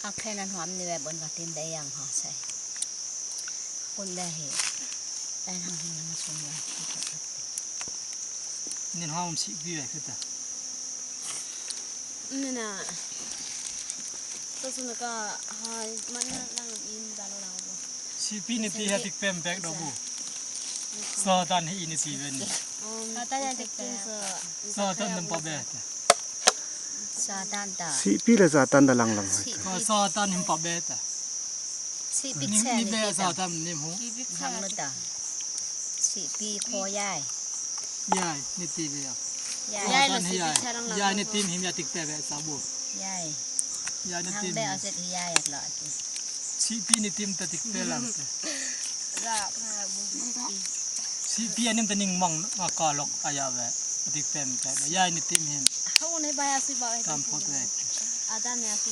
Akhen an huam ni ve bon ka tin dei yang ha sai. Kun de hi. Tai hang hin na sum ya. Nin huam si bi ve kata. Nina. To su na ka ha man na lang in da lo lang bo. Si pi ni ti ha tik pem bek do bu. So tan hi ni ti ven. Ta ya tik pem. So tan nam pa be. Sa tan ta. Si pi le za tan da lang lang Si Ko so tan him pa be ta. Si pi Ni che ni ni be ti so ta. tan ni hu. Hang na ta. Si pi kho yai. Yai ni ti be ya. Yai. So tan hi yai. Yai ni tim him ya tik pe be sa bu. Yai. Yai ni Hang tim. be aset hi yai at lo ti. Si pi ni tim ta tik pe lang te. Ra ha bu. Si pi anim ta ning mong ma ka lok aya be. Tik pem pe. Yai ni tim him Ha ne ba ya si ba. kam phot ve. Ada ne si.